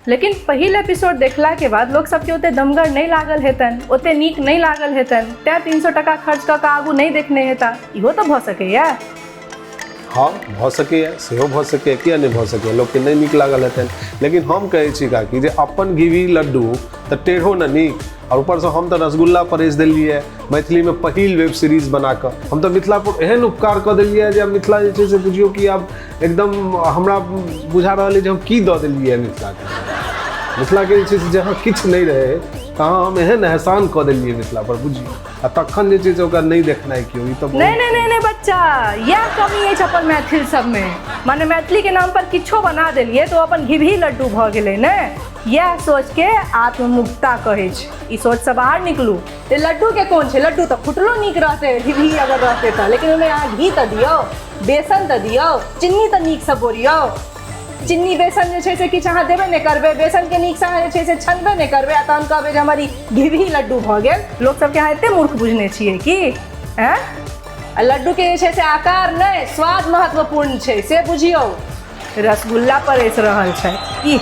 लेकिन पहिल एपिसोड देखलाके बाद लोक सबके ओते दमगर नहि लागल हेतनि, ओते नीक नहि लागल हेतनि, तेँ 300 टाका खर्च कऽ कऽ आगू नहि देखने हेता। इहो तऽ भऽ सकैए। हँ, भऽ सकैए, सेहो भऽ सकैए, किया नहि भऽ सकैए। लोकके नहि नीक लागल हेतनि, लेकिन हम कहै छी काकी जे अपन घिबी लड्डू तऽ टेढ़ो ने नीक। आओर ऊपरसँ हम तऽ रसगुल्ला परसि देलियै मैथिलीमे पहिल वेब सीरीज बना कऽ। हम तऽ मिथिलापर एहन उपकार कऽ देलियै जे आब मिथिला जे छै से बुझियौ कि आब एकदम हमरा बुझा रहल अइ जे हम की दऽ देलियै मिथिलाके। मिथिलाके जे छै से जहाँ किछु नहि रहै तहाँ हम एहन एहसान कऽ देलियै मिथिलापर, बुझियौ। आ तखन जे छै से ओकरा नहि देखनाइ केओ, ई तऽ नहि नहि नहि नहि बच्चा, इएह कमी अछि अपन मैथिल सबमे। माने मैथिलीके नाम पर किछो बना देलियै तऽ ओ अपन घिबही लड्डू भऽ गेलै ने। इएह सोचके आत्ममुग्धता कहै छै। ई सोचसँ बाहर निकलू। ते लड्डूके कोन छै, लड्डू तऽ फुटलो नीक रहतै घिबही अगर रहतै तऽ, लेकिन ओहिमे अहाँ घी तऽ दियौ, बेसन तऽ दियौ, चिन्नी तऽ नीकसँ बोरियौ। चिन्नी बेसन जे छै से किछु अहाँ देबे नहि करबै, बेसनके नीकसँ अहाँ जे छै से छनबे नहि करबै, आ तहन कहबै जे हमर ई घिबही लड्डू भऽ गेल। लोक सबके अहाँ एते मूर्ख बुझने छियै की? आँय? आ लड्डूके जे छै से आकार नहि, स्वाद महत्वपूर्ण छै, से बुझियौ। रसगुल्ला परसि रहल छै ई।